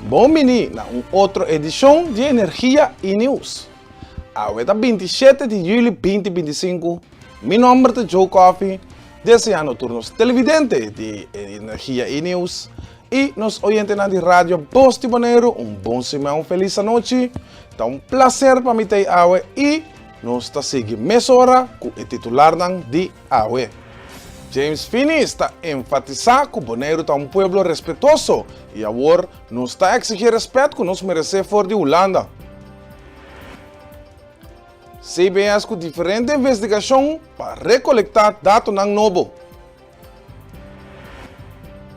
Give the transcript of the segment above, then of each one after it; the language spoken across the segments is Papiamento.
Bon bini na un otro edishon di Energia i News. Awe ta 27 di juli 2025. Mi nomber ta Joe Coffey, deseando tur nos televidente di Energia i News i nos oyentenan di Radio Bos di Boneiru un bon siman, un felis anochi. Ta un placer pa mi ta awe i nos ta sigui mesora ku e titularnan di awe. James Finies ta enfatisá ku Boneiru ta un pueblo respetuoso i awor nos ta eksigí rèspèt ku nos meresé for di Hulanda. CBS ku diferente investigashon pa rekolektá datonan nobo.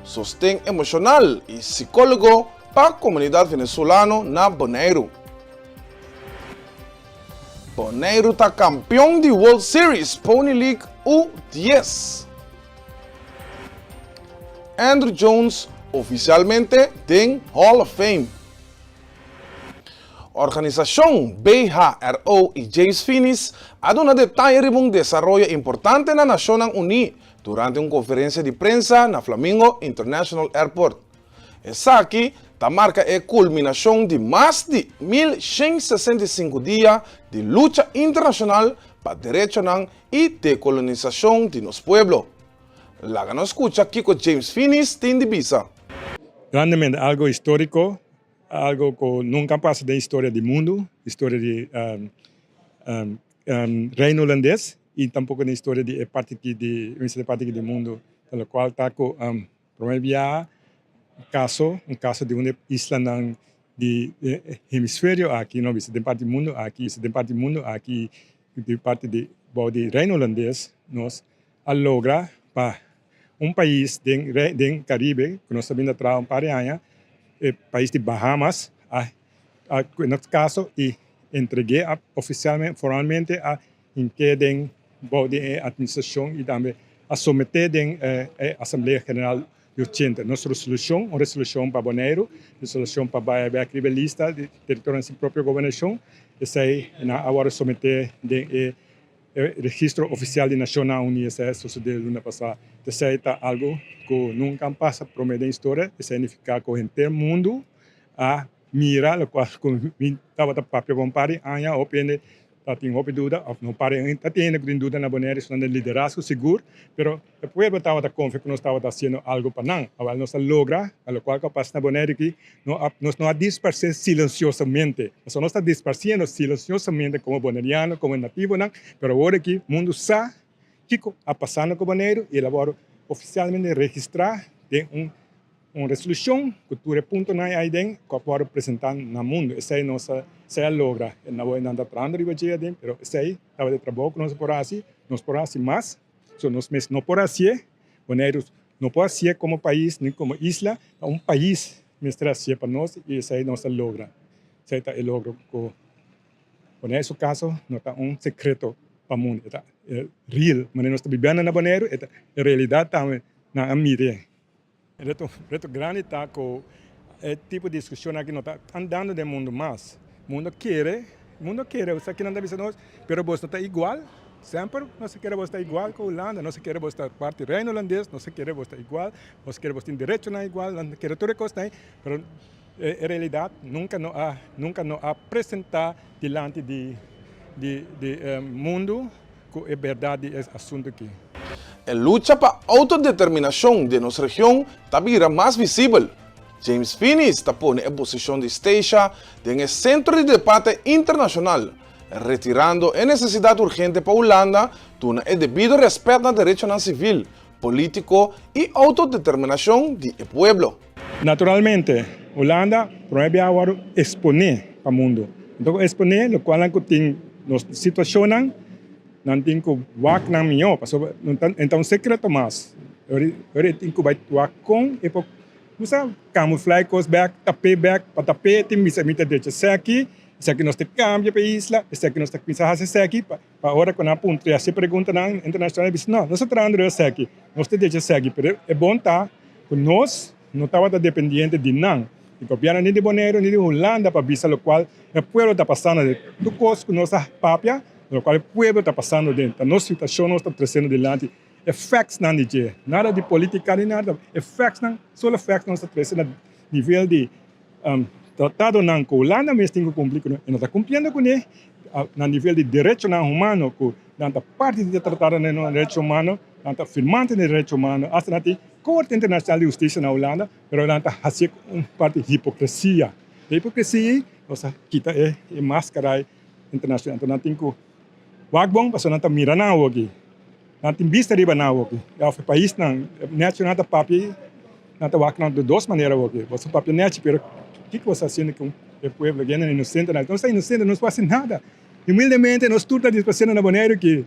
Sosten emoshonal i sikólogo pa komunidat venezolano na Boneiru. Boneiru ta kampion di World Series Pony League U10. Andruw Jones ofisialmente den Hall of Fame. Organisashon BHRO i James Finies a duna detaye riba un desaroyo importante na Nashonnan Uní durante un konferensia di prensa na Flamingo International Airport. Esaki ta marka e kulminashon di mas di 1165 dia di lucha internashonal pa derechonan i dekolonisashon di nos pueblo. Laga nos skucha kiko James Finies tin di bisa. Grandemente algo historico, algo cu nunca a pasa den historia di mundo, historia di Reino Hulandes y tampoco den historia di e parti aki di, e parti aki di mundo, ta locual ta cu Prome biaha caso, un caso di un di islanan di e hemisferio aki, no bisa den parti di mundo aki, bisa den parti di mundo aki, di parti di bou di Reino Hulandes, nos a logra pa un pais den den Caribe, cu nos ta binda traha un par di aña, e pais di Bahamas a a cu nos caso y entregue oficialmente, formalmente a Hink'é den bou di e atministrashon i tambe a someté den e Asamblea General di ochenta nos resolushon, un resolushon pa Boneiru, resolushon pa bai bek riba e lista di teritorionan sin propio gobernashon. Esei nan a wòrdu someté den e registro ofisial di Nashonnan Uní. Esei a sosodé luna pasá. Esei ta algu ku nunka a pasa promé den historia. Esei nifiká ku henter mundu a mira lokual ku mi tabata papia pa un par di aña. Hopi hende Ta tin hopi duda of no para ta tin hende ku tin duda na Bonaire esnan den liderazgo sigur, pero e pueblo tabata konfia ku nos tabata hasiendo algo pa nan. Awel nos a logra, a lokual ku a pasa na Bonaire aki, no a nos no a disparsé silensiosamente, pasobra nos ta disparsiendo silensiosamente komo boneriano, komo nativonan, pero awor aki mundu sa kiko a pasando ku Boneiru i el a wòrdu ofisialmente registrá den un Un resolushon ku tur e puntonan ei aden ku a por presentá na mundu. Esei nos a esei a logra. E na nan ta trahando riba dje aden, pero esei tabata e trabou ku nos a por hasi. Nos por hasi mas, so nos mes no por hasié. Boneiru no por hasié komo pais ni komo isla, ta un pais mester hasié pa nos i esei nos a logra. Esei ta e logro ku Boneiru su kaso no ta un sekreto pa mundu, e ta real. Manera nos ta bibiendo na Boneiru e ta e realidat tambe nan a mir'é. E reto, reto grandi ta ku e tipo di diskushon aki no ta andando den mundu mas. Mundu kere, mundu kere esaki nan ta bisa nos, pero bos no ta igual. Semper nos a kere bos ta igual ku Hulanda, nos a kere bos ta parti Reino Hulandes, nos a kere bos ta igual, nos a kere bos tin derechonan igual, nan kere tur e kosnan ei, pero e realidat nunka no a, nunka no a presenta dilanti di di di mundu. Ku e bèrdat di es asuntu aki. E lucha pa outodeterminashon den nos region ta bira mas visibel. James Finies ta pone e posishon di Statia den e sentro di debate internashonal, retirando e nesesidat urgente pa Hulanda duna e debido rèspèt na derechonan sivil, polítiko i outodeterminashon di e pueblo. Naturalmente, Hulanda promé bia a wòrdu eksponé pa mundu. Anto ku eksponé lokual nan ku tin nos situashonnan, nan tin ku wak nan mihó pasobra no ta e ta un sekreto mas. Ora e tin ku bai wak kon e por kusa kamuflá e kos bèk, tap'é bèk, pa tap'é tin bisa mi ta drecha esaki, esaki nos ta kambia pa e isla, esaki nos ta kuminsá hasi esaki. Pa ora ku nan a puntra i hasi preguntanan internashonal a bisa, No, nos ta trahando riba esaki, nos ta decha esaki, pero e bon ta ku nos no tabata dependiente di nan, di gobièrnu ni di Boneiru ni di Hulanda pa bisa lokual e pueblo ta pasando den. Tur kos ku nos a papia, lokual e pueblo ta pasando den, ta nos situashon nos ta tresiendo dilanti, e factsnan di dje, nada di politica ni nada, e factsnan, solo facts nos ta trese na nivel di. Tratadonan ku Hulanda mes tin ku kumpli ku e no ta kumpliendo kuné na nivel di derechonan humano ku nan ta parti di e tratadonan di derecho humano, nan ta firmante di derecho humano, asta nan tin Korte Internashonal di Hustisia na Hulanda, pero nan ta hasié ku un parti hipokresia. E hipokresia ei nos a kita e maskara internashonal. Anto nan tin ku wak bon pasobra nan ta mira nan awoki. Nan tin bista riba nan awoki. Òf e paisnan nèchi nan ta papia. Nan ta wak nan di dos manera awoki. Boso papia nechi, pero kiko boso ta hasiendo ku e pueblo? Gentenan inosente nan. Nos ta inosente, nos no por hasi nada. Humildemente nos tur ta disfrasendo na Boneiru ki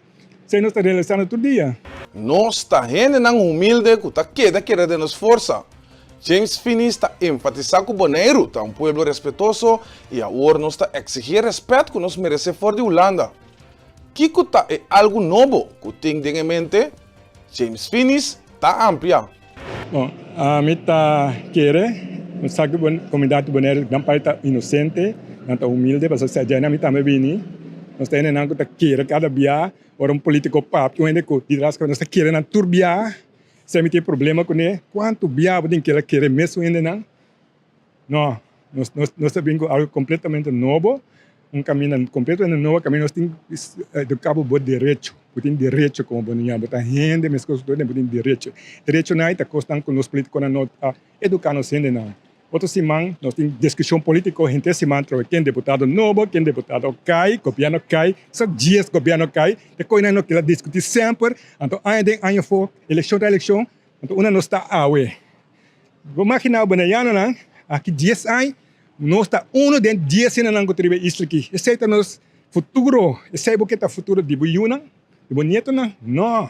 esei nos ta realisando tur dia. Nos ta hendenan humilde ku ta keda kere den nos forsa. James Finies ta enfatisá ku Boneiru ta un pueblo respetoso i awor nos ta eksigí e rèspèt ku nos meresé for di Hulanda. Kiko ta e algu nobo ku tin den e mente? James Finies ta amplia. Bon, ami ta kere un sa ku komunidat di Boneiru gran parti ta inosente, nan ta humilde, pasobra si ayer ami tambe bini, nos ta hendenan ku ta kere kada bia ora un politiko papia, un hende ku di tras nos ta kere nan tur bia, si ami tin problema kuné, kuantu bia bo tin kere kere mesun hendenan? No, nos nos ta bin ku algu kompletamente nobo, un kaminda kompletamente nobo, kaminda nos tin eduká bo bo derecho, bo tin derecho komo boniña, bo ta hende meskos ku tur hende, bo tin derecho. Derechonan ei ta kosnan ku nos politikonan no ta eduká nos hendenan. Otro siman nos tin diskushon politiko henter siman trobe ken deputado nobo, ken deputado kai, gobièrnu kai, sa dies gobièrnu kai, te koinan no keda diskutí semper, anto aña den aña afó, elekshon tras elekshon, anto unda nos ta awe? Bo magina bonerianonan, aki dies aña nos ta uno den dies hendenan ku ta riba e isla aki. Esei ta nos futuro. Esei bo ke ta futuro di bo yunan, di bo nietonan? No!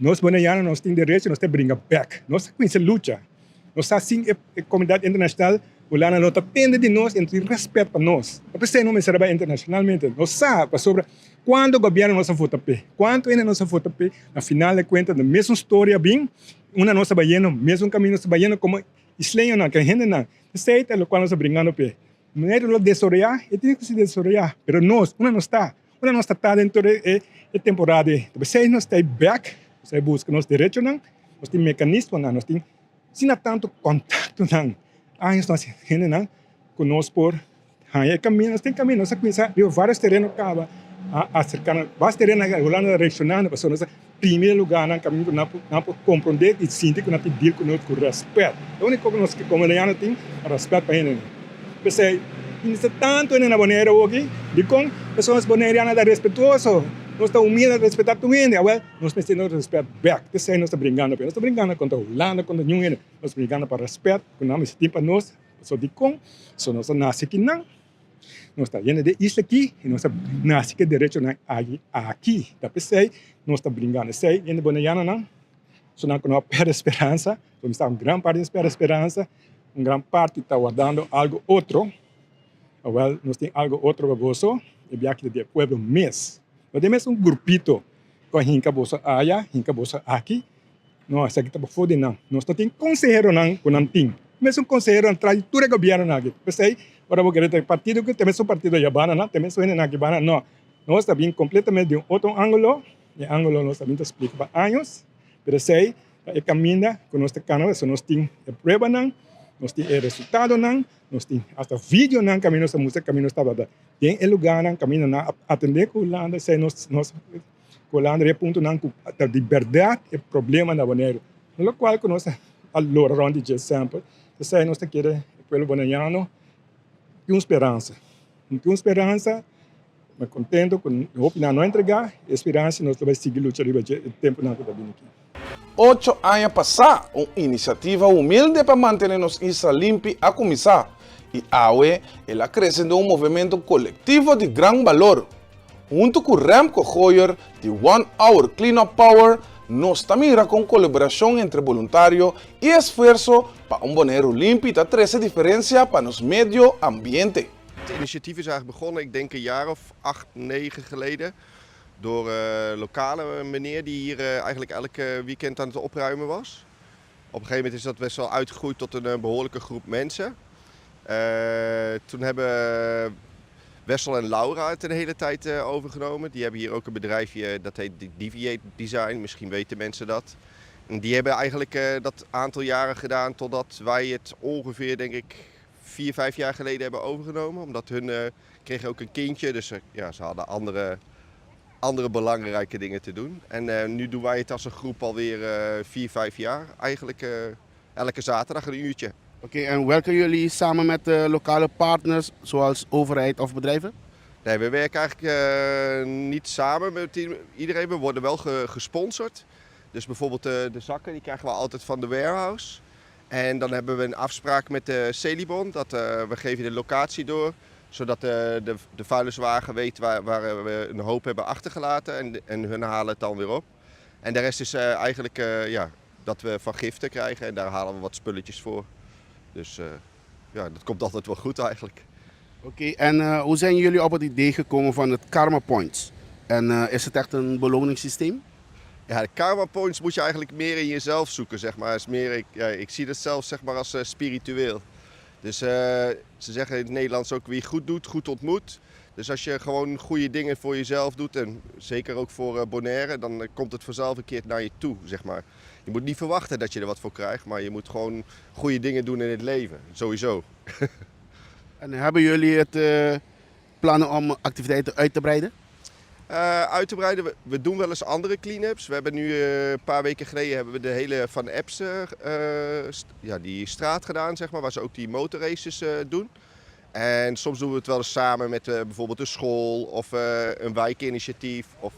Nos boneriano nos tin derecho, nos ta bringa bek. Nos ta kuminsa lucha. Nos sa sin e komunidat internashonal, Hulanda no ta tende di nos i no tin rèspèt pa nos. Ta p'esei nos mester a bai internashonalmente. Nos sa pasobra kuantu gobièrnu nos a vota p'e, kuantu hende nos a vota p'e, na final de kuenta e mesun storia a bin. Unda nos ta bayendo, mesun kaminda nos ta bayendo komo isleñonan, ke hendenan. Esei ta lokual nos ta bringando p'e. Manera lo desaroyá, e tin ku si desaroyá, pero nos, unda nos ta? Unda nos ta ta den tur e temporada ei? Ta p'esei nos ta ei bèk, nos ta ei buska nos derechonan, nos tin mekanismonan, nos tin asina tantu kontaktonan, años nos hendenan ku nos por Haña e kaminda, nos tin kaminda, nos a kuminsá riba vários tereno kaba a aserká nan, vários tereno nan Hulanda ta reakshonando pasobra nos a primi e lugánan kaminda ku nan por nan por komprondé i sinti ku nan tin deal ku nos ku rèspèt. E úniko ku nos komo Boneriano tin rèspèt pa hendenan. P'esei ta tantu hende na Boneiru awoki, dikon? Pasobra nos Boneriano ta respetuoso, nos ta humilde, nos ta respetá tur hende. Awèl, nos mester nos rèspèt bèk. P'esei nos ta bringando p'e. Nos ta bringando kontra Hulanda, kontra niun hende. Nos ta bringando pa rèspèt ku nan mester tin pa nos. Pasobra dikon? Pasobra nos a nase kinan, nos ta yena di e isla aki i nos a nase ku e derechonan aki aki. Ta p'esei nos ta bringando. Esei hende bonerianonan, esnan ku no a pèrdè speransa, pasobra mi sa un gran parti a pèrdè speransa, un gran parti ta wardando algu otro. Awèl, nos tin algu otro pa boso, e biaha ta di e pueblo mes. No ta e mes un grupito ku a hinka boso aya, hinka boso aki. No, esaki ta pafó di nan. Nos no tin konseheronan ku nan tin. Mesun konseheronan tras di tur e gobièrnunan aki. P'esei, ora bo kere ta e partido ku ta e mesun partido yabana nan, ta e mesun hendenan aki bana. No, nos ta bin kompletamente di un otro ángulo. E ángulo nos ta bin ta splika pa años. Pero esei ta e kaminda ku nos ta kana pasobra nos tin e pruebanan, nos tin e resultadonan, nos tin asta videonan kaminda nos ta mustra kaminda nos tabata den e lugánan, kaminda nan a atendé ku Hulanda. Esei nos nos. Ku Holanda e puntonan ku ta di bèrdat e problema na Boneiru. No lokual ku nos a lora rònt di dje semper. P'esei nos ta kere e pueblo boneiano tin un speransa. Tin un speransa, mi kontento ku hopinan no a entregá e speransa i nos ta bai sigui lucha riba dje e tempunan ku ta bini aki. Ocho aña pasá, un inisiativa humilde pa mantené nos isla limpi a kuminsá, i awe el a krese den un movementu kolektivo di gran balor. Huntu ku Remco Gooijer di One Hour Clean Up Power, nos ta mira kon kolaborashon entre boluntario i esfuerso pa un Boneiru limpi ta trese diferensia pa nos medio ambiente. Het initiatief is eigenlijk begonnen, ik denk een jaar of acht, negen geleden, door een lokale meneer die hier eigenlijk elke weekend aan het opruimen was. Op een gegeven moment is dat best wel uitgegroeid tot een behoorlijke groep mensen. Toen hebben Wessel en Laura het een hele tijd overgenomen. Die hebben hier ook een bedrijfje dat heet Deviate Design, misschien weten mensen dat. En die hebben eigenlijk dat aantal jaren gedaan totdat wij het ongeveer, denk ik, 4, 5 jaar geleden hebben overgenomen. Omdat hun kregen ook een kindje, dus ja, ze hadden andere belangrijke dingen te doen. En nu doen wij het als een groep alweer 4, 5 jaar. Eigenlijk elke zaterdag een uurtje. Oké, en werken jullie samen met de lokale partners zoals overheid of bedrijven? Nee, we werken eigenlijk niet samen met iedereen. We worden wel gesponsord. Dus bijvoorbeeld de zakken, die krijgen we altijd van de warehouse. En dan hebben we een afspraak met de Selibon. Dat we geven de locatie door. Zodat de vuilniswagen weet waar we een hoop hebben achtergelaten. En hun halen het dan weer op. En de rest is eigenlijk ja, dat we van giften krijgen. En daar halen we wat spulletjes voor. Dus ja, dat komt altijd wel goed eigenlijk. Oké, en hoe zijn jullie op het idee gekomen van het Karma Points? En is het echt een beloningssysteem? Ja, de karma points moet je eigenlijk meer in jezelf zoeken, zeg maar. Is meer, ja, ik zie dat zelf, zeg maar, als spiritueel. Dus ze zeggen in het Nederlands ook: wie goed doet, goed ontmoet. Dus als je gewoon goede dingen voor jezelf doet en zeker ook voor Bonaire, dan komt het vanzelf een keer naar je toe, zeg maar. Je moet niet verwachten dat je er wat voor krijgt, maar je moet gewoon goede dingen doen in het leven, sowieso. En hebben jullie het plannen om activiteiten uit te breiden? Uit te breiden, we doen wel eens andere clean-ups. We hebben nu een paar weken geleden hebben we de hele Van Epps, ja, die straat gedaan, zeg maar, waar ze ook die motorraces doen. En soms doen we het wel eens samen met bijvoorbeeld een school of een wijkinitiatief. Of,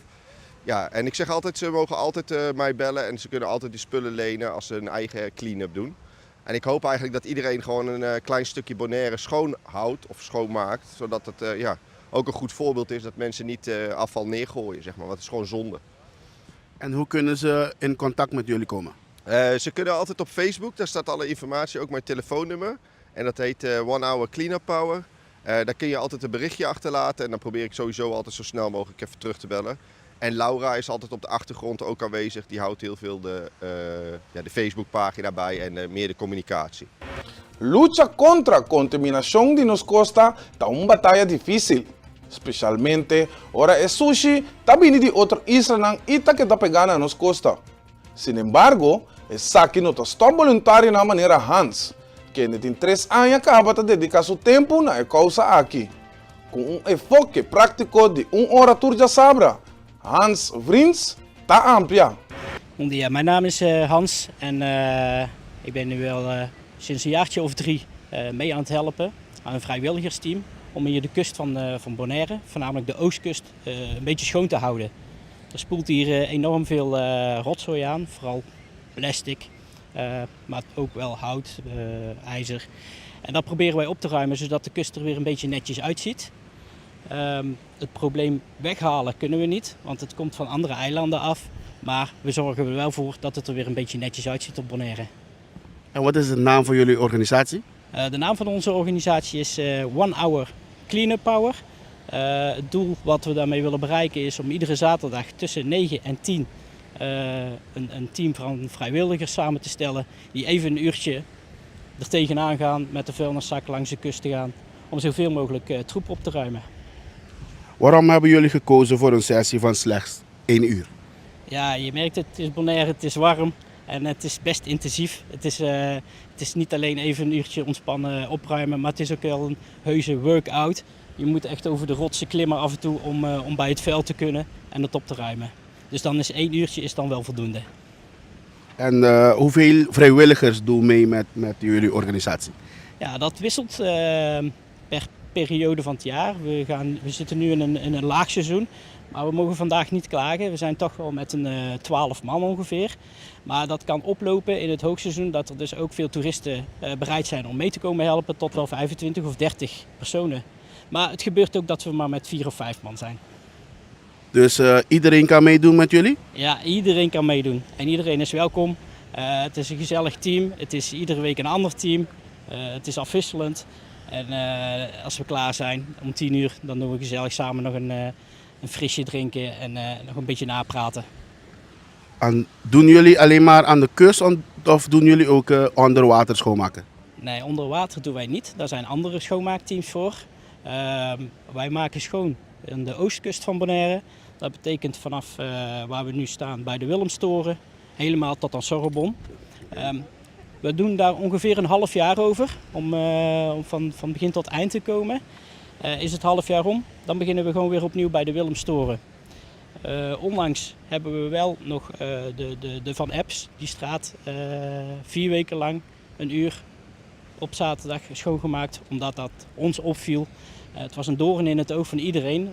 ja, en ik zeg altijd, ze mogen altijd mij bellen en ze kunnen altijd die spullen lenen als ze een eigen clean-up doen. En ik hoop eigenlijk dat iedereen gewoon een klein stukje Bonaire schoon houdt of schoonmaakt. Zodat het ja, ook een goed voorbeeld is dat mensen niet afval neergooien, zeg maar. Want het is gewoon zonde. En hoe kunnen ze in contact met jullie komen? Ze kunnen altijd op Facebook, daar staat alle informatie, ook mijn telefoonnummer. En dat heet One Hour Cleanup Power. Daar kun je altijd een berichtje achterlaten en dan probeer ik sowieso altijd zo snel mogelijk even terug te bellen. En Laura is altijd op de achtergrond ook aanwezig. Die houdt heel veel ja, de Facebookpagina bij en meer de communicatie. Lucha kontra kontaminashon di nos kosta ta un bataya difísil. Spesialmente ora e sushi ta bini di otro islanan i ta keda pegá na nos kosta. Sin embargo, esaki no ta stòp voluntarionan manera Hans, ku tin 3 aña kaba ta dediká su tempu na e kousa aki. Ku un enfoke práktiko di un ora tur djasabra, Hans Vriends ta amplia. Bom dia, mijn naam is Hans en ik ben nu al sinds een jaartje of 3 mee aan het helpen aan een vrijwilligersteam om hier de kust van Bonaire, voornamelijk de oostkust, een beetje schoon te houden. Er spoelt hier enorm veel rotzooi aan, vooral plastic, maar ook wel hout, ijzer. En dat proberen wij op te ruimen zodat de kust er weer een beetje netjes uitziet. Het probleem weghalen kunnen we niet, want het komt van andere eilanden af. Maar we zorgen er wel voor dat het er weer een beetje netjes uitziet op Bonaire. En wat is de naam van jullie organisatie? De naam van onze organisatie is One Hour Cleanup Power. Het doel wat we daarmee willen bereiken is om iedere zaterdag tussen 9 en 10 een team van vrijwilligers samen te stellen die even een uurtje er tegenaan gaan met de vuilniszak langs de kust te gaan om zoveel mogelijk troep op te ruimen. Waarom hebben jullie gekozen voor een sessie van slechts 1 uur? Ja, je merkt het, het is Bonaire, het is warm en het is best intensief. Het is niet alleen even een uurtje ontspannen opruimen, maar het is ook wel een heuse workout. Je moet echt over de rotsen klimmen af en toe om bij het vuil te kunnen en het op te ruimen. Dus dan is één uurtje is dan wel voldoende. En hoeveel vrijwilligers doen mee met jullie organisatie? Ja, dat wisselt per periode van het jaar. We zitten nu in een laagseizoen, maar we mogen vandaag niet klagen. We zijn toch wel met een 12 man ongeveer. Maar dat kan oplopen in het hoogseizoen, dat er dus ook veel toeristen bereid zijn om mee te komen helpen, tot wel 25 of 30 personen. Maar het gebeurt ook dat we maar met 4 of 5 man zijn. Dus iedereen kan meedoen met jullie? Ja, iedereen kan meedoen en iedereen is welkom. Het is een gezellig team. Het is iedere week een ander team. Het is afwisselend. En als we klaar zijn om 10 uur, dan doen we gezellig samen nog een frisje drinken en nog een beetje napraten. En doen jullie alleen maar aan de kust of doen jullie ook onder water schoonmaken? Nee, onder water doen wij niet. Daar zijn andere schoonmaakteams voor. Wij maken schoon aan de oostkust van Bonaire. Dat betekent vanaf waar we nu staan bij de Willemstoren, helemaal tot aan Sorobon. We We doen daar ongeveer een half jaar over om, om van, van begin tot eind te komen. Is het half jaar om, dan beginnen we gewoon weer opnieuw bij de Willemstoren. Onlangs hebben we wel nog de, de, de Van Epps, die straat, 4 weken lang een uur op zaterdag schoongemaakt, omdat dat ons opviel. Het was een doorn in het oog van iedereen.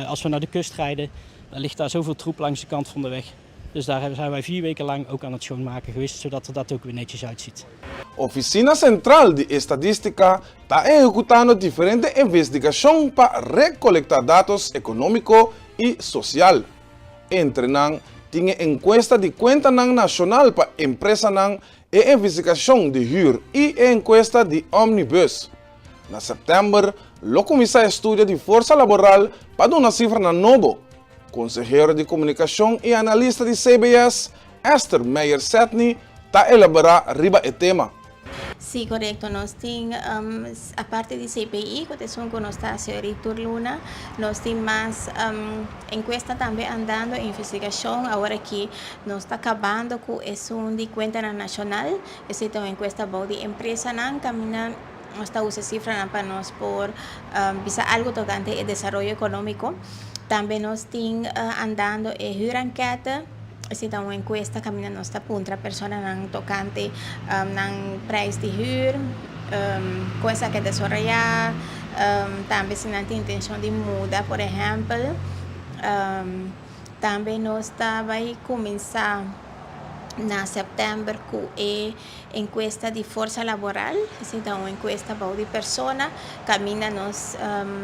Als we naar de kust rijden, dan ligt daar zoveel troep langs de kant van de weg. Dus daar zijn wij 4 weken lang ook aan het schoonmaken geweest, zodat er dat ook weer netjes uitziet. Ofisina Sentral di Estadístika ta ehekutando diferente investigashon pa rekolektá dato ekonómiko i sosial. Entre nan, tin enkuesta di kuenta nashonal pa empresa, i investigashon di huur i enkuesta di omnibus. Na sèptèmber, lo kuminsá estudio di forsa laboral pa duna sifra nobo. Konsehero di komunikashon i analista di CBS, Esther Meyer-Setny, ta elaborá riba e tema. Si, korekto. Nos tin, aparte di CPI, ku ta nos ta tur luna, nos tin mas enkuesta tambe andando, investigashon. Awor aki nos ta kabando ku esun di kuenta nashonal, esei ta un enkuesta di empresa, nan kaminda nos ta usa sifra pa nos por bisa algu tokante e desaroyo ekonómiko. Tambe nos tin andando e huurenquête. Esei ta un enkuesta kaminda nos ta puntra persona nan tokante nan prijs di huur, kos ku desaroyá, tambe si nan tin intenshon di muda, por ehèmpel. Tambe nos ta bai kuminsá na sèptèmber ku e enkuesta di forsa laboral, esei ta un enkuesta di persona, kaminda nos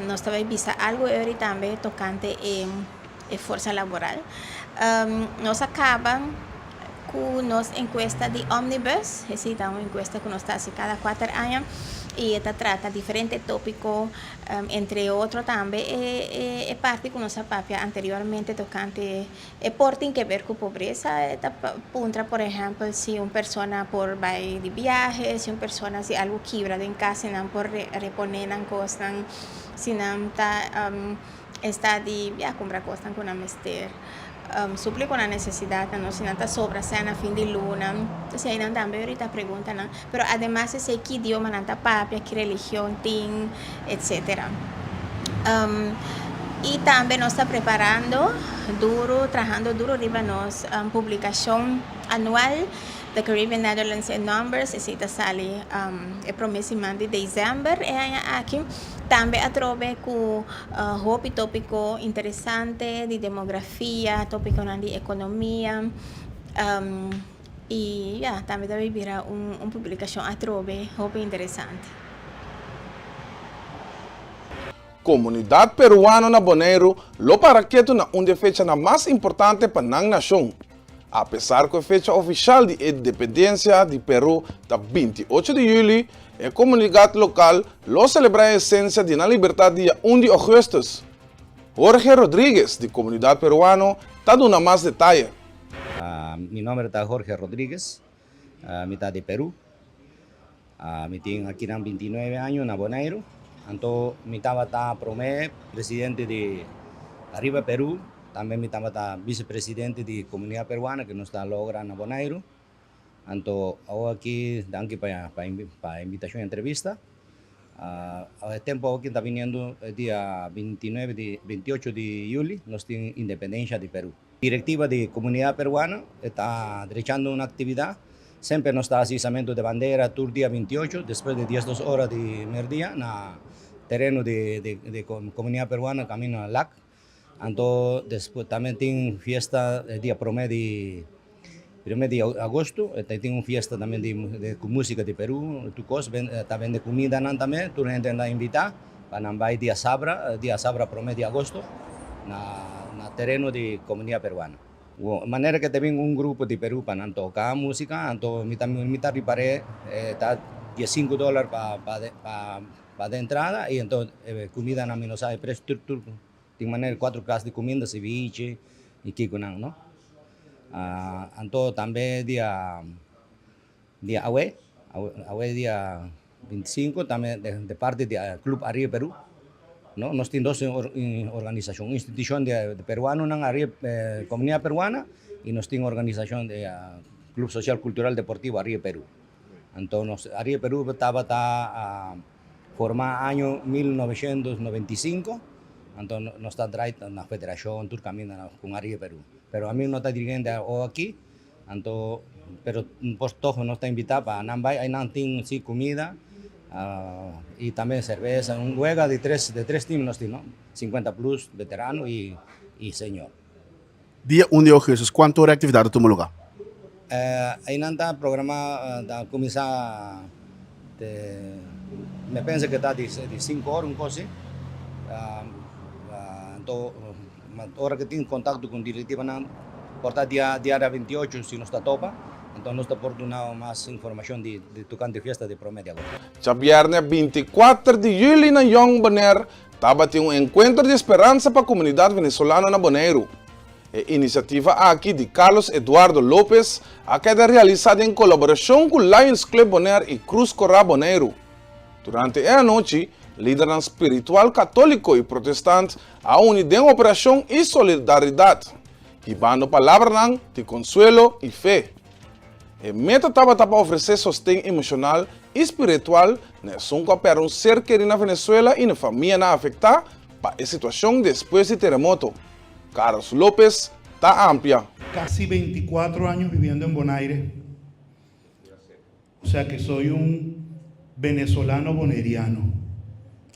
nos ta bai bisa algu tambe tokante e e forsa laboral. Nos a kaba ku nos enkuesta di omnibus, esei ta un enkuesta ku nos ta hasi kada 4 aña i ta trata diferente tópiko, entre otro tambe e, e, e parti ku nos a papia anteriormente tokante e por tin ke ber ku pobresa, ta puntra, por ehèmpel, si un persona por bai di biahe, si un persona, si algu kibra den kas, nan por reponé nan kos, si nan ta esta di ya kumpra kos ku nan mester supli ku nan nesesidat, no, si nan ta sobra sèn na fin di luna. Entonses einan tambe ahorita pregunta nan, pero ademas esei, ki idioma nan ta papia, ki religion tin, etc. I tambe nos ta preparando duru, trahando duru riba nos publikashon anual, The Caribbean Netherlands in Numbers. Esei ta sali e promé siman di desèmber e aña aki. Tambe atrobe ku hopi tópiko interesante di demografia, tópiko di ekonomia. I ja, tambe ta bira un publikashon atrobe hopi interesante. Komunidat peruano na Boneiru lo para ketu na un fecha mas importante pa nan nashon. Apesar ku e fecha ofisial di independensia di Peru ta 28 di yüli, e komunidat lokal lo selebrá e esensia di nan libertat dia 1 di ougùstùs. Jorge Rodríguez, di komunidat peruano, ta duna mas detaye. Mi nòmber ta Jorge Rodríguez, mi ta di Perú. Mi tin aki 29 aña na Boneiru. Anto, mi tabata promé presidente di Arriba Perú. Tambe mi tabata visepresidente di komunidat peruano ku nos ta logra na Boneiru. Anto, aki, danki pa pa invitashon i entrevista. E tempu aki ta bini dia 29 di 28 di yüli, nos tin independensia di Perú. Direktiva di komunidat peruano ta realisando un aktividat. Semper nos ta hisamentu di bandera tur dia 28, despues di 12 or di mèrdia, na tereno di komunidat peruano, kaminda Lac. Anto, despues tambe tin fiesta dia promé di ougùstùs, tin un fiesta tambe di músika di Perú, tur kos, tambe di kuminda tambe, tur hende ta invitá, pa bai dia sabra promé di ougùstùs, na tereno di komunidat peruano. Manera ku tin un grupo di Perú pa toka músika, anto mi ta ripará ta 15 dòler pa pa entrada i anto kuminda na mi no sa preis tur tur tin manera kuater klase di kuminda, ceviche i kiko nan, no? Anto tambe dia awe, awe dia 25, tambe di parti di Club Arriba Perú, no? Nos tin dos organisashon, institushon di peruano nan Arriba, komunidat peruana, i nos tin organisashon di Club Social Cultural Deportivo Arriba Perú. Anto nos Ariba Peru tabata forma año 1995, anto nos ta draai na federashon tur kaminda ku Ariba Peru. Pero ami no ta dirigente aki, anto pero por tog nos ta invitá pa nan bai, einan tin si kumida i tambe serbesa, un wega di tres di tres team nos tin no, 50 plus, veterano i senior. Dia 1 di ougùstùs, kuantu ora e aktividat ta tuma lugá? Einan ta programá ta kuminsá te mi pensa ke ta di sinku ora un kos así, anto ora ke tin kontakto ku direktivanan por ta dia dia 28 si nos ta topa, anto nos ta por duna mas informashon di tokante fiesta di promé di agosto. Djabièrnè 24 di yüli na Jong Bonaire Tabatin un enkuentro di speransa pa komunidat venezolano na Boneiru. E inisiativa aki di Carlos Eduardo Lopez a keda realisá den kolaborashon ku Lions Club Bonaire i Krus Korá Boneiru. Durante e anochi, lidernan spiritual katóliko i protestant a uni den operashon i solidaridat, hibando palabranan di konsuelo i fe. E meta tabata pa ofresé sosten emoshonal i spiritual na esun ku a pèrdè un ser kerí na Venezuela i na famianan afektá pa e situashon despues di teremoto. Carlos Lopez ta amplia. Casi 24 años viviendo en Bonaire, o sea que soy un venezolano boneriano,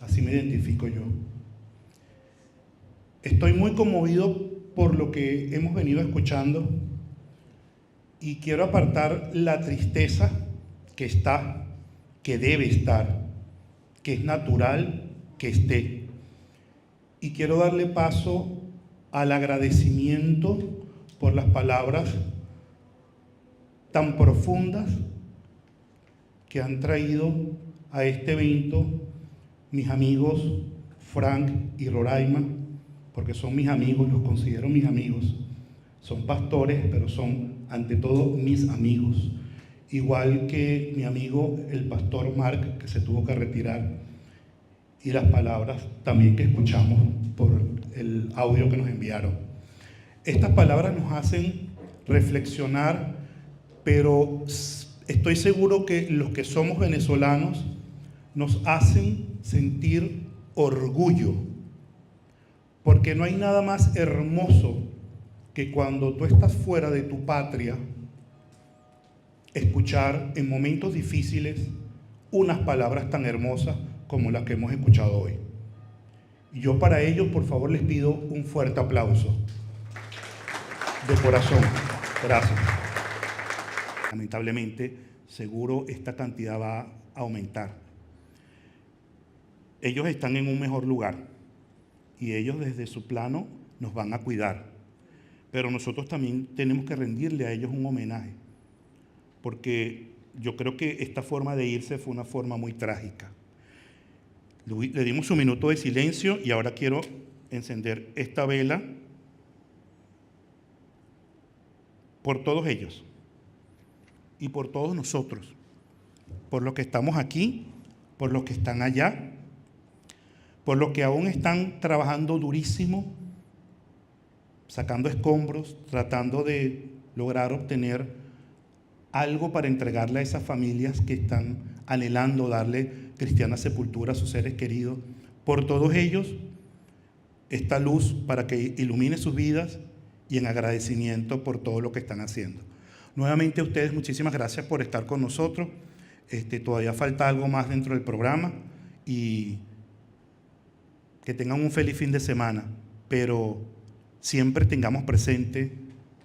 así me identifico yo. Estoy muy conmovido por lo que hemos venido escuchando y quiero apartar la tristeza que está, que debe estar, que es natural que esté. Y quiero darle paso al agradecimiento por las palabras tan profundas que han traído a este evento mis amigos Frank y Roraima, porque son mis amigos, los considero mis amigos. Son pastores, pero son ante todo mis amigos. Igual que mi amigo el pastor Mark, que se tuvo que retirar, y las palabras también que escuchamos por el audio que nos enviaron. Estas palabras nos hacen reflexionar, pero estoy seguro que los que somos venezolanos nos hacen sentir orgullo, porque no hay nada más hermoso que cuando tú estás fuera de tu patria, escuchar en momentos difíciles unas palabras tan hermosas como las que hemos escuchado hoy. Y yo para ellos, por favor, les pido un fuerte aplauso. De corazón. Gracias. Lamentablemente, seguro esta cantidad va a aumentar. Ellos están en un mejor lugar y ellos desde su plano nos van a cuidar. Pero nosotros también tenemos que rendirle a ellos un homenaje, porque yo creo que esta forma de irse fue una forma muy trágica. Le dimos un minuto de silencio y ahora quiero encender esta vela por todos ellos y por todos nosotros, por los que estamos aquí, por los que están allá, por los que aún están trabajando durísimo, sacando escombros, tratando de lograr obtener algo para entregarle a esas familias que están anhelando darle cristiana sepultura a sus seres queridos. Por todos ellos, esta luz para que ilumine sus vidas y en agradecimiento por todo lo que están haciendo. Nuevamente a ustedes, muchísimas gracias por estar con nosotros. Todavía falta algo más dentro del programa y que tengan un feliz fin de semana, pero siempre tengamos presente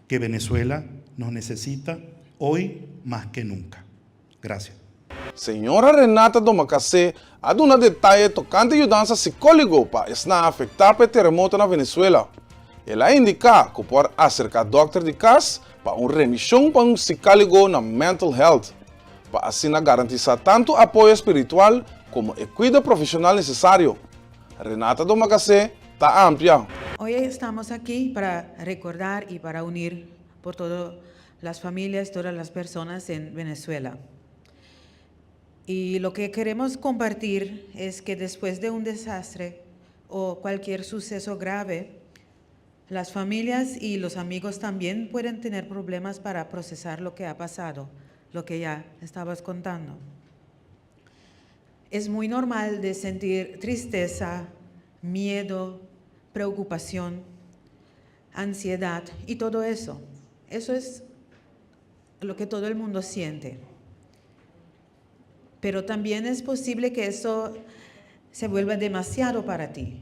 que Venezuela nos necesita hoy más que nunca. Gracias. Señora Renata Domacassé a duna detaye tokante yudansa sikólogo pa esnan afektá pa e teremoto na Venezuela. El a indiká ku por aserká dòkter di kas pa un remishon pa un sikólogo na mental health, pa asina garantisá tantu apoyo spiritual komo e kuido profeshonal nesesario. Renata Domacassé ta amplia. Hoy estamos aquí para recordar y para unir por todas las familias, todas las personas en Venezuela. Y lo que queremos compartir es que después de un desastre o cualquier suceso grave, las familias y los amigos también pueden tener problemas para procesar lo que ha pasado. lo que ya estabas contando. Es muy normal de sentir tristeza, miedo, preocupación, ansiedad y todo eso. Eso es lo que todo el mundo siente. Pero también es posible que eso se vuelva demasiado para ti.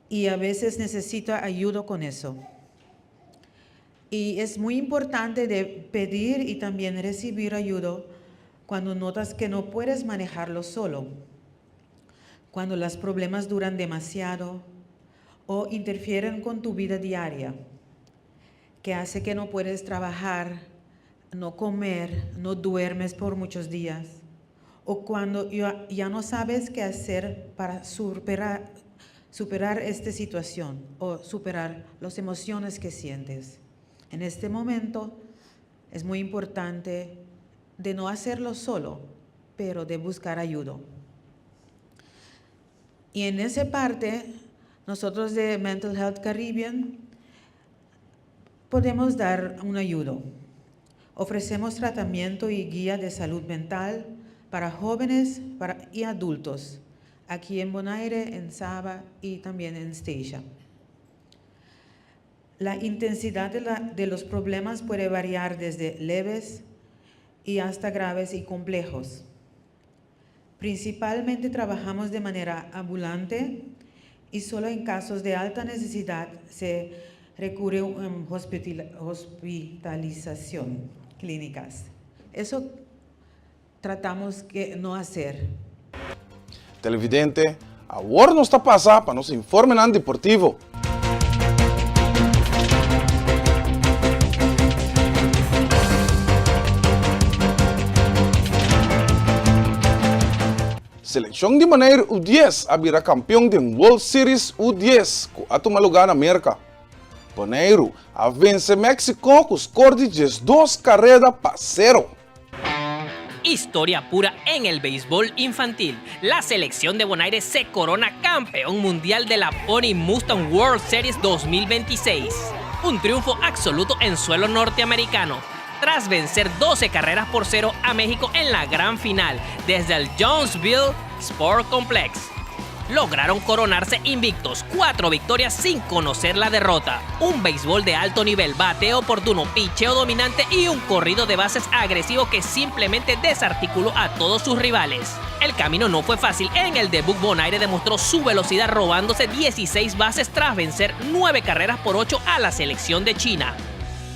Y a veces necesita ayuda con eso. Y es muy importante de pedir y también recibir ayuda cuando notas que no puedes manejarlo solo, cuando los problemas duran demasiado o interfieren con tu vida diaria, que hace que no puedes trabajar, no comer, no duermes por muchos días, o cuando ya no sabes qué hacer para superar esta situación o superar las emociones que sientes. En este momento es muy importante de no hacerlo solo, pero de buscar ayuda. Y en esa parte, nosotros de Mental Health Caribbean podemos dar una ayuda. Ofrecemos tratamiento y guía de salud mental para jóvenes y adultos, aquí en Bonaire, en Saba y también en Statia. La intensidad de los problemas puede variar desde leves y hasta graves y complejos. Principalmente trabajamos de manera ambulante y solo en casos de alta necesidad se recurre a hospitalización clínicas. Eso tratamos que no hacer. Televidente, awor nos ta pasa pa nos informenan deportivo. Selekshon di Bonaire U dies a bira kampeon den World Series U10 ku a tuma lugá na Merka. Boneiru a vense Mexico ku skor di 12 kareda pa 0. Historia pura en el béisbol infantil. La selección de Bonaire se corona campeón mundial de la Pony Mustang World Series 2026. Un triunfo absoluto en suelo norteamericano, tras vencer 12 carreras por 0 a México en la gran final desde el Jonesville Sport Complex. Lograron coronarse invictos, cuatro victorias sin conocer la derrota. Un béisbol de alto nivel, bateo oportuno, picheo dominante y un corrido de bases agresivo que simplemente desarticuló a todos sus rivales. El camino no fue fácil. En el debut, Bonaire demostró su velocidad robándose 16 bases tras vencer 9 carreras por 8 a la selección de China.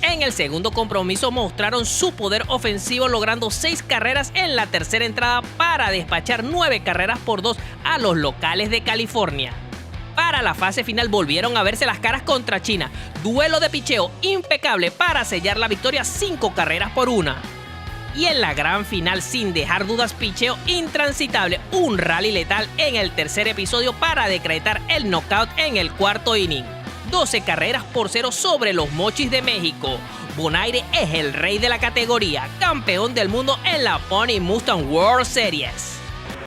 En el segundo compromiso mostraron su poder ofensivo logrando 6 carreras en la tercera entrada para despachar 9 carreras por 2 a los locales de California. Para la fase final volvieron a verse las caras contra China. Duelo de picheo impecable para sellar la victoria 5 carreras por 1. Y en la gran final, sin dejar dudas, picheo intransitable, un rally letal en el tercer episodio para decretar el knockout en el cuarto inning. 12 carreras por 0 sobre los Mochis de México. Bonaire es el rey de la categoría, campeón del mundo en la Pony Mustang World Series.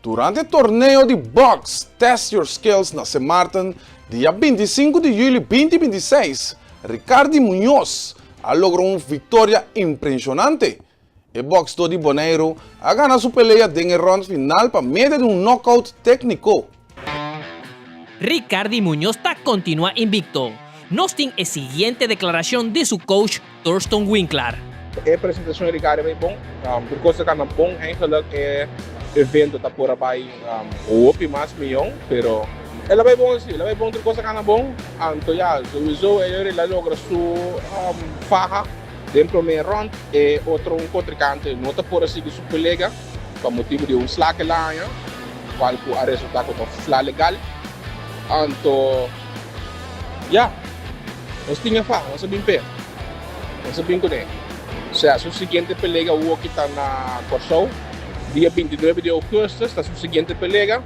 Durante e torneo di box Test Your Skills na St. Maarten, dia 25 di yüli 2026, Ricardi Muñoz a logra un viktoria impreshonante. E bòksdó di Boneiru a gana su pelea den e rònt final pa medio di un nòkout tékniko. Ricardi Muñoz ta kontinuá invicto. Nos tin e siguiente deklarashon di su coach Thurston Winklar. E presentashon di Ricardi a bai bon. Tur kos a kana bon. Eigenlijk e evento ta por a bai hopi mas miyon, pero el a bai bon si. El a bai bon, tur kos a kana bon. Anto ya, souiso el a logra su faha den prome rond. E otro un kontrinkante no ta por a sigui su pelega pa motibu di un sla ku el a haña, kual ku a resultá ku ta un sla legal. Anto, ya, nos tin e faha, nos a bin p'e, nos a bin kuné. Osea, su siguiente pelega awoki ta na Kòrsou, dia 29 di ougùstùs ta su siguiente pelega.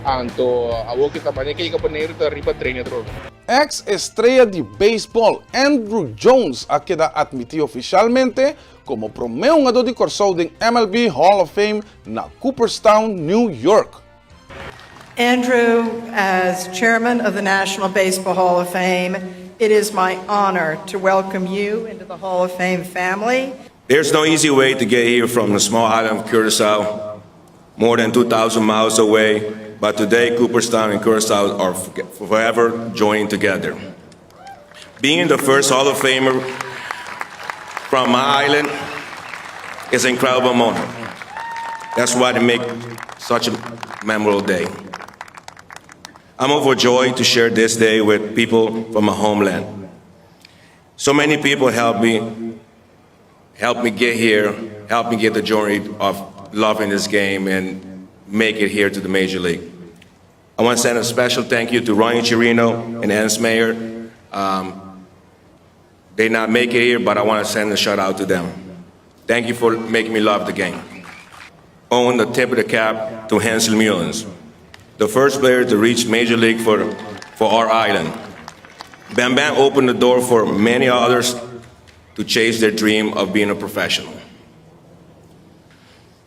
Anto, awoki ta manera ku e yega Boneiru ta riba trein atrobe. Ex estrea di beisbòl Andruw Jones a keda atmití ofishalmente komo promé hungadó di Kòrsou den MLB Hall of Fame na Cooperstown, New York. Andruw, as chairman of the National Baseball Hall of Fame, it is my honor to welcome you into the Hall of Fame family. There's no easy way to get here from the small island of Curacao, more than 2,000 miles away, but today Cooperstown and Curacao are forever joining together. Being the first Hall of Famer from my island is an incredible moment. That's why they make such a memorable day. I'm overjoyed to share this day with people from my homeland. So many people helped me, helped me get here, helped me get the journey of loving this game and make it here to the Major League. I want to send a special thank you to Ronnie Chirino and Hans Mayer. They not make it here, but I want to send a shout out to them. Thank you for making me love the game. Own the tip of the cap to Hansel Mullins, the first player to reach Major League for our island. Bam Bam opened the door for many others to chase their dream of being a professional.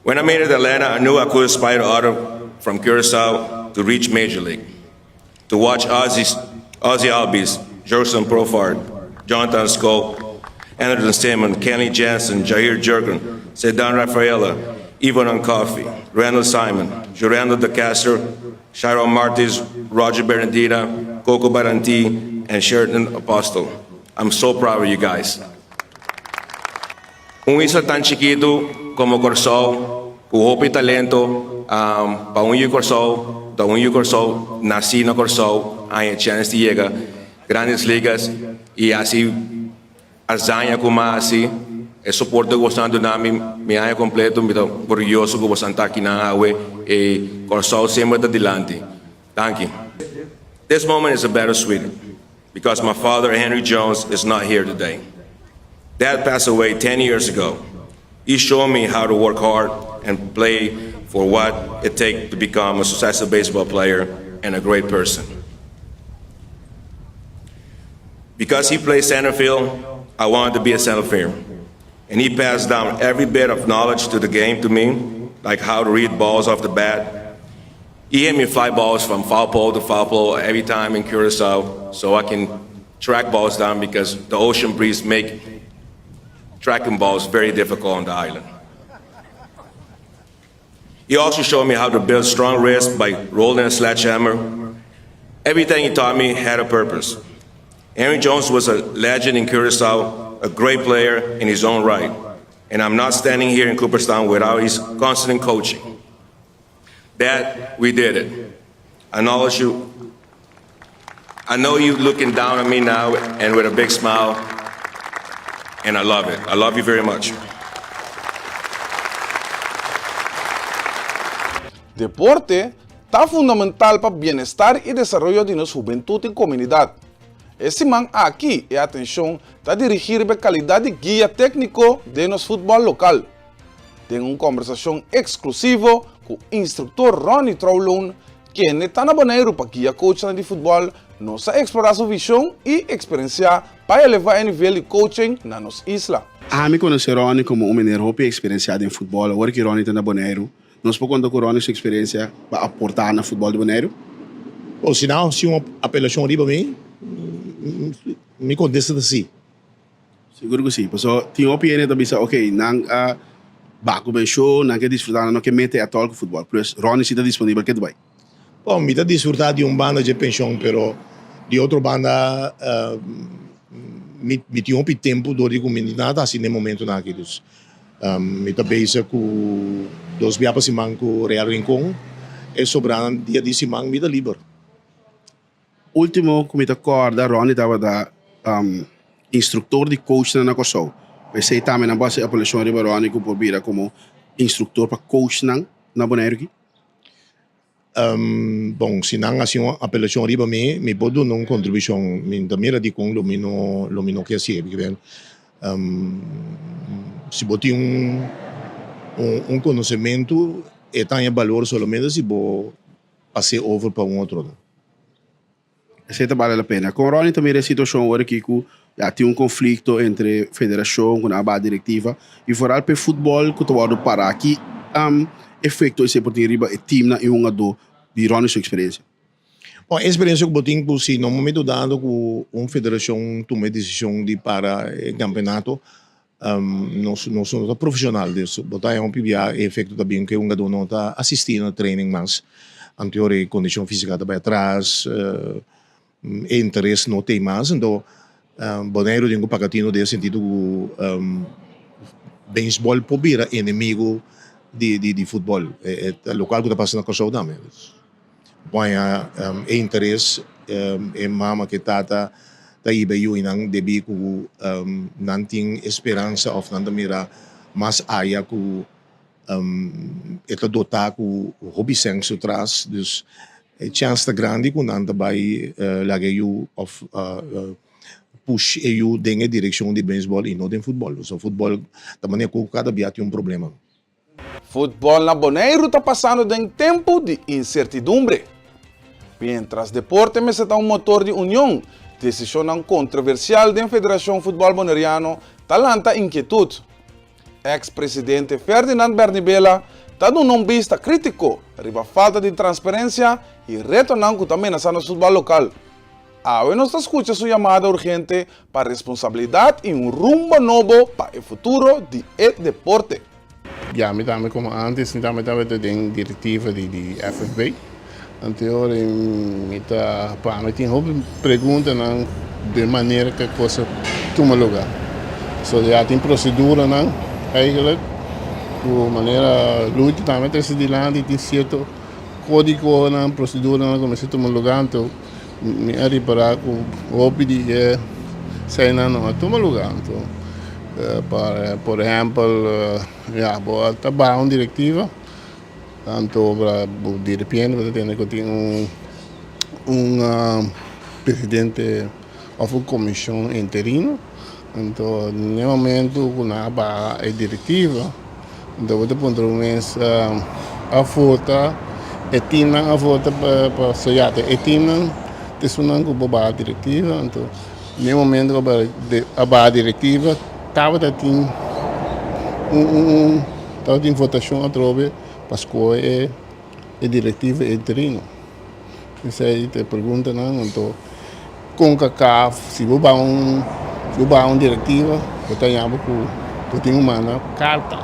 When I made it to Atlanta, I knew I could inspire others from Curacao to reach Major League. To watch Ozzie Albies, Jurickson Profar, Jonathan Schoop, Andrelton Simmons, Kenley Jansen, Jair Jurrjens, Ceddanne Rafaela, Ivan Coffey, Randall Simon, Jurrangelo De Castro, Shairon Martis, Roger Bernadina, Coco Balentien, and Sherten Apostel. I'm so proud of you guys. Un isla tan chikitu komo Kòrsou, ku hopi talento, pa un yu Kòrsou, ta un yu Kòrsou, nasí na Kòrsou, haña chèns di yega Grandes Ligas i hasi hazaña ku m'a hasi. E soporte ku boso a duna mi, mi aña kompleto, mi ta orguyoso ku boso ta aki nan awe i Kòrsou semper ta dilanti. Danki. This moment is a bittersweet because my father, Henry Jones, is not here today. Dad passed away 10 years ago. He showed me how to work hard and play for what it takes to become a successful baseball player and a great person. Because he played center field, I wanted to be a center fielder. And he passed down every bit of knowledge to the game to me, like how to read balls off the bat. He hit me fly balls from foul pole to foul pole every time in Curacao so I can track balls down because the ocean breeze make tracking balls very difficult on the island. He also showed me how to build strong wrists by rolling a sledgehammer. Everything he taught me had a purpose. Henry Jones was a legend in Curacao, a great player in his own right. And I'm not standing here in Cooperstown without his constant coaching. Dad, we did it. I acknowledge you. I know you looking down on me now and with a big smile, and I love it. I love you very much. Deporte ta fundamental pa bienestar i desaroyo di nos hubentut i komunidat. E siman aki e atenshon ta dirigí riba e kalidat di guia tékniko den nos futbòl lokal. Den un kòmbersashon eksklusivo ku instruktor Ronnie Trouwloon, kende ta na Boneiru pa guia coachnan di futbòl, nos a eksplorá su vishon i eksperensiá pa elevá e nivel di coaching na nos isla. Ami konosé Ronnie komo un meneer hopi eksperensiá den futbòl. Awor ki Ronnie ta na Boneiru, nos por konta ku Ronnie su eksperensia pa aportá na futbòl di Boneiru? Bon, si nan hasi un apelashon riba mi, mi kontesta ta sí. Sigur ku sí. Pasobra tin hopi hende ta bisa, ok, nan a baha ku penshon, nan ke disfrutá, nan no ke mete atòl ku futbòl. Plus, Ronnie sí ta disponibel ke ta bai. Bon, mi ta disfrutá di un banda dje penshon, pero di otro banda mi mi tin hopi tempu dor di ku mi nada ta hasi n'e momentunan aki. Dus mi ta bezig ku dos bia pa siman ku Real Rincon, e sobranan dia di siman mi ta liber. Ultimo ku mi ta kòrda Ronnie tabata instruktor di coachnan na Kòrsou. P'esei tambe nan por hasi apelashon riba Ronnie ku por bira komo instruktor pa coachnan na Boneiru aki. Bon, si nan hasi un apelashon riba mi, mi por duna un kontribushon. Mi ta mira dikon lo mi no lo mi no ke hasié. Si bo tin un un konosementu e ta haña balor solamente si bo pas'é over pa un otro. Esei ta bale la pena. Kon Ronnie ta mira e situashon ora aki ku ya tin un konflikto entre federashon ku nan a baha direktiva i foral pa e futbòl ku ta wòrdu pará? Ki efekto esei por tin riba e timnan i hungadó di Ronnie su eksperensia? Bon, e eksperensia ku bo tin ku si na un momentu dado ku un federashon tuma e desishon di para e kampeonato. Nos nos no ta profesional dus bo ta haña hopi bia e efecto ta bin ku e hungadó no ta asistí na training mas. Anto e kondishon físika ta bai atras, e interes no t'ei mas. Anto Boneiru tin ku paga tino den e sentido ku beisbòl por bira enemigo di di futbòl. E ta lokual ku ta pasa na Kòrsou tambe. Bo haña e interes e mama ku e tata ta hiba e yuinan debí ku nan tin e speransa òf nan ta mira mas aya ku e ta dotá ku hopi sèn su tras. Dus e chèns ta grandi ku nan ta bai laga e yu òf push e yu den e direkshon di beisbòl i no den futbòl. Pasobra futbòl ta manera ku kada bia tin un problema. Futbòl na Boneiru ta pasando den tempu di insertidumbre. Miéntras deporte mester ta un motor di union, desishonnan kontroversial den Federashon Futbòl Boneriano ta lanta inkietut. Eks presidente Ferdinand Bernibela ta duna un bista krítiko riba falta di transparensia i retonan ku ta menasá nos futbòl lokal. Awe nos ta skucha su yamada urgente pa responsabilidat i un rumbo nobo pa e futuro di e deporte. Ya mi tambe komo antes mi tambe tabata den direktiva di di FFB. Anteor mi ta pa mi tin hopi preguntanan den manera ku e kos a tuma luga. So ya tin proseduranan eigenlijk ku manera Lucho tambe a trese dilanti tin sierto kódigonan, proseduranan ku mester tuma luga anto Mi a ripará ku hopi di e eseinan no a tuma lugá. Anto, por ehèmpel, ya bo a ta baha un direktiva, anto bo di repente bo ta tende ku tin un un presidente òf un komishon interino. Anto n'e momento ku nan a baha e direktiva, anto bo ta puntra bo mes a vota e timnan a vota pa so ya ta e timnan ta esunnan ku bo baha direktiva. Anto n'e momento ku a baha direktiva tabata tin un tabatin votashon atrobe pa skohe e direktiva interino. Esei ta e preguntanan. Anto Concacaf si bo baha un si bo baha un directiva bo ta yama ku bo tin ku manda karta,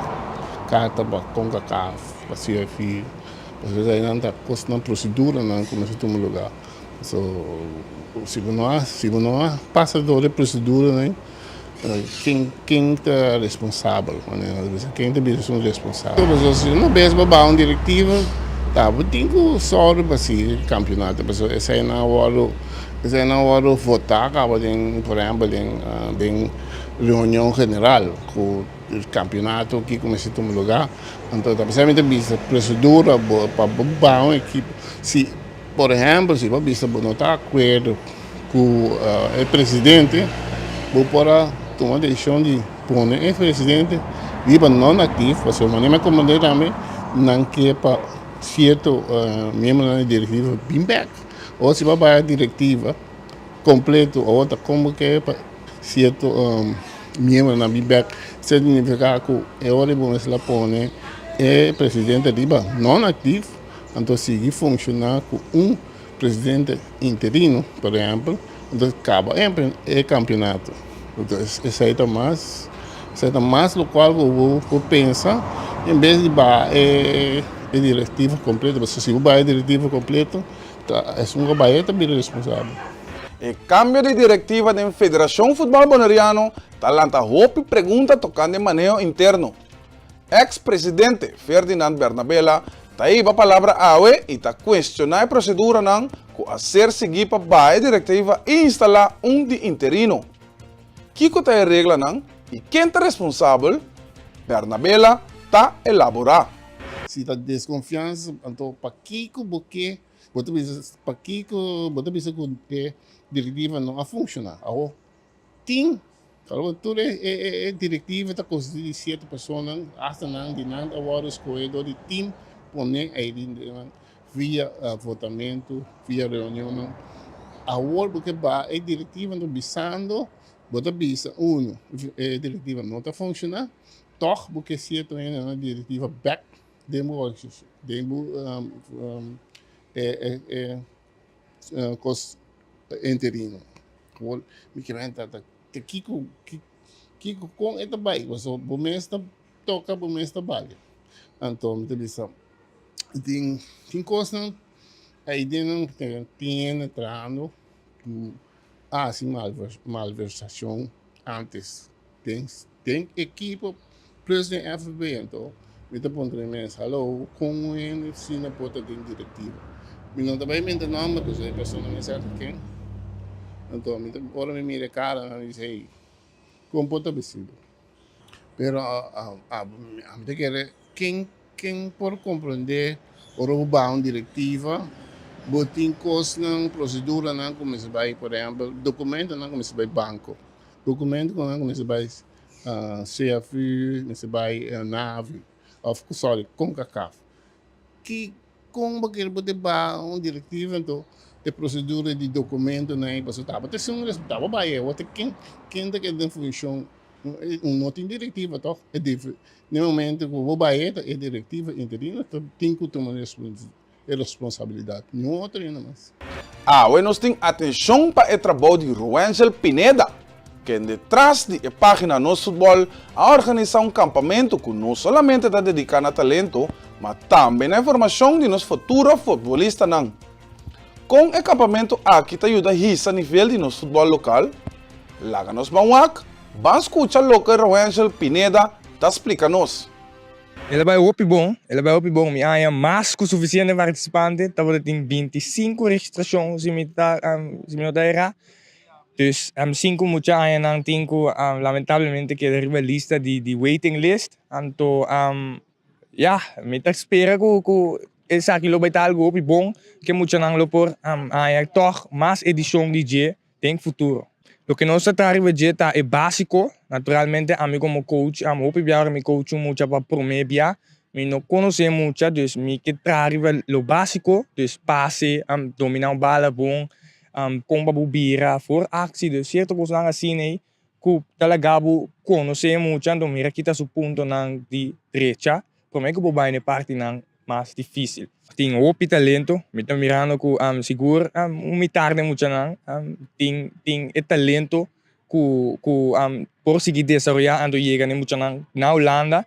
karta pa Concacaf pa CFI pasobra esei nan ta kosnan proseduranan ku mester tuma luga. So si bo no a si bo no a pasa dor e proseduranan ken ken ta responsabel manera nan ta bisa ken ta bira esun responsabel. Pasobra si una bes bo baha un directiva ta bo tin ku sòru pa sigui kampionato pasobra eseinan a wòrdu eseinan a wòrdu votá kaba den por ehèmpel den den reunion general ku kampionato kiko mester tuma lugá anto ta p'esei mi ta bisa prosedura bo pa bo baha un ekipo si Por ehempel, si bo bisa bo no ta akuerdo ku e presidente, bo por a tuma desishon di pone e presidente riba non aktif, pasobra manera mi a komprende tambe nan ke pa sierto miembronan di direktiva bin bek. O si bo a bai direktiva kompleto awor ta komo ke pa sierto miembronan bin bek, esei signifiká ku e ora bo mester a pone e presidente riba non aktif. Anto sigui funshoná ku un presidente interino, por ehèmpel, anto kaba e kampionato. Anto esei ta mas, esei ta mas lokual ku bo por pensa en bes di baha e direktiva kompleto, pasobra si bo baha e direktiva kompleto ta esun ku a baha ta bira responsabel. E kambio di direktiva den Federashon Futbòl Boneriano ta lanta hopi pregunta tokante maneho interno. Ex presidente Ferdinand Bernabela ta hiba palabra awe y ta cuestiona e proceduranan cu a ser sigui pa baha e directiva y instala un di interino. Kico ta e reglanan y ken ta responsabel? Bernabela ta elabora. Si ta desconfiansa, anto pakico bo ke, bo ta bisa, pakico bo ta bisa cu e directiva no a funciona? Awo tin Kalor tur e direktiva ta konsistí di siete personanan, hasta nan di nan ta wòrdu skohé dor di tim poné ei den nan via votamentu, via reunionnan. Awor bo ke baha e direktiva anto bisando bo ta bisa uno e direktiva no ta funshoná, tòg bo ke sierto hendenan di direktiva bèk den bo organisashon, den bo e kos interino. Awor mi kier a entra ta kiko. Kiko kon e ta bai? Pasobra bo mes ta toka, bo mes ta balia. Anto mi ta bisa tin tin kosnan ei den nan tin hende trahando ku a hasi malversashon antes den den ekipo plus den FB. Anto mi ta puntra mi mes, hallo, kon un hende asina por ta den direktiva? Mi no ta bai menta nòmber pasobra e persona mi sa ta ken. Anto mi ta ora mi mira e kara nan mi bisa hey, kon por ta posibel? Pero ami ta kere ken ken por komprendé ora bo baha un direktiva bo tin kosnan, proseduranan ku mester bai, por ehèmpel dokumentonan ku mester bai banko, dokumentonan ku mester bai CFU, mester bai NAVI òf sòri Concacaf. Ki kon bo kere bo ta baha un direktiva anto e prosedura di dokumentonan ei pasobra tabata esun tabata bai awor ta ken ken ta keda den funshon Un no tin directiva toch? E den momento cu bo bay e e directiva interino ta tin cu tuma e responsabilidad, niun otro hende mas. Awe nos tin atencion pa e trabou di Ruangel Pineda, kende tras di e pagina Nos Futbol a organisa un campamento cu no solamente ta dedica na talento, ma tambe na e formacion di nos futuro futbolistanan. Kon e kampamentu aki ta yuda hisa nivel di nos futbòl lokal? Laga nos ban wak, ban skucha loke Roangel Pineda ta splika nos. El a bai hopi bon, el a bai hopi bon. Mi haña mas ku sufisiente partisipante, tabata tin bintisinku registrashon si mi ta si mi no ta erá. Dus sinku mucha añanan tin ku lamentablemente keda riba lista di di waiting list. Anto Ya, mi ta spera ku ku esaki lo bai ta algu hopi bon, ke muchanan lo por haña tòg mas edishon di dje den futuro. Loke nos ta traha riba dje ta e básiko. Naturalmente ami komo coach, ami hopi bia ora mi coach un mucha pa promé bia, mi no konosé e mucha, dus mi ke traha riba lo básiko, dus pase, dominá un bala bon, kon pa bo bira for aksi, dus sierto kosnan asina ei ku ta laga bo konosé e mucha, anto mira kita su puntonan di drecha promé ku bo bai na e partinan mas difísil. Tin hopi talento, mi ta mirando ku sigur un mitar di e muchanan tin tin e talento ku ku por sigui desaroyá anto yega na e muchanan na Hulanda.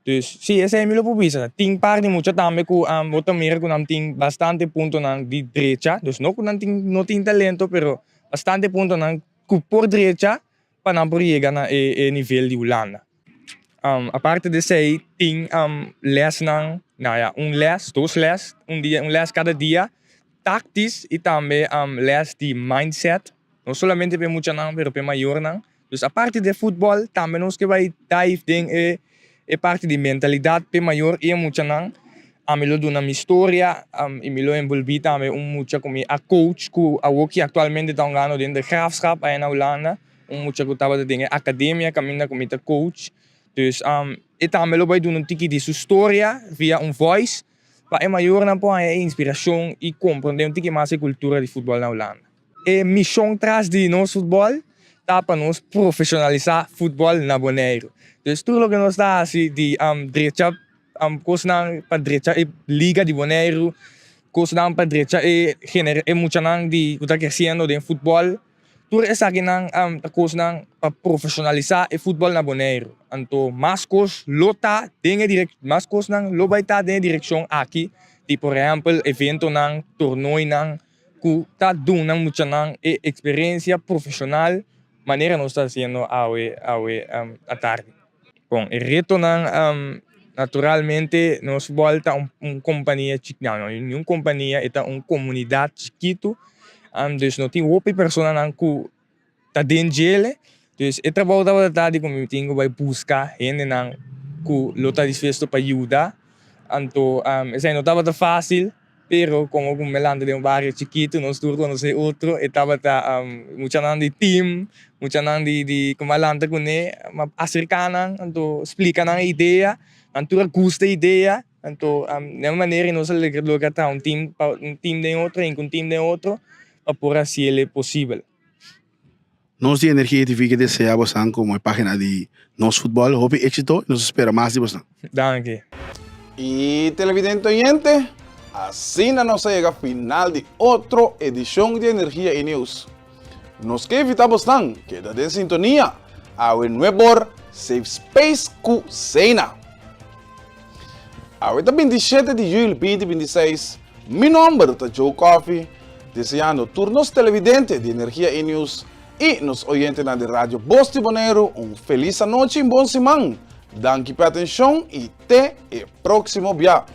Dus si esei mi lo por bisa. Tin par di mucha tambe ku bo ta mira ku nan tin bastante puntonan di drecha, dus no ku nan tin no tin talento pero bastante puntonan ku por drecha pa nan por yega na e nivel di Hulanda. Aparte di esei tin lèsnan, nou ja, un lès, dos lès, un dia, un lès kada dia, taktis i tambe lès di mindset, no solamente pa e muchanan pero pa e mayornan. Dus aparte di e futbòl tambe nos ke bai dive den e parti di mentalidat pa e mayor i e muchanan. Ami lo duna mi storia i mi lo envolví tambe un mucha ku mi a coach ku awoki aktualmente ta hungando den De Graafschap aya na Hulanda, un mucha ku tabata den e akademia kaminda ku mi ta coach. Dus e tambe lo bai duna un tiki di su storia via un voice pa e mayornan por haña e inspirashon i komprondé un tiki mas e kultura di futbòl na Hulanda. E mishon tras di nos futbòl ta pa nos profeshonalisá futbòl na Boneiru. Dus tur loke nos ta hasi di drecha kosnan pa drecha e liga di Boneiru, kosnan pa drecha e e muchanan di ku ta kresiendo den futbòl, tur esakinan ta kosnan pa profeshonalisá e futbòl na Boneiru. Anto mas kos lo ta den e mas kosnan lo bai ta den e direkshon aki, di por ehèmpel eventonan, tornoinan. ku ta duna muchanan e eksperensia profeshonal manera nos ta hasiendo awe awe atardi. Bon, e retonan naturalmente nos futbòl ta un kompania chik no no un kompania e ta un komunidat chikitu dus no tin hopi personanan ku ta den djele. Dus e trabou tabata ta di ku mi tin ku bai buska hendenan ku lo ta dispuesto pa yuda. Anto esei no tabata fásil, pero komo ku mi lanta den un bario chikitu, nos tur konosé otro, e tabata muchanan di tim, muchanan di di ku mi a lanta kuné, mi a aserká nan, anto splika nan e idea, nan tur a gusta e idea, anto den un manera nos a logra traha un tim pa un tim den otro, hinka un tim den otro pa por hasiel posibel. Nos di Energia TV ke desea bosan komo e pagina di Nos Futbol hopi éxito i nos ta spera mas di bosan. Danki. I televidente oyente, asina nos a yega final di otro edishon di Energia i Nieuws. Nos ke invita bosnan keda den sintonia. Awe nuebor, Safe Space ku Sena. Awe ta 27 di juli 2026. Mi nomber ta Joe Coffee, deseando tur nos televidente di Energia E News i nos oyentenan di Radio Bos di Boneiru un felis anochi i bon siman. Danki pa e atenshon i te e próksimo bia.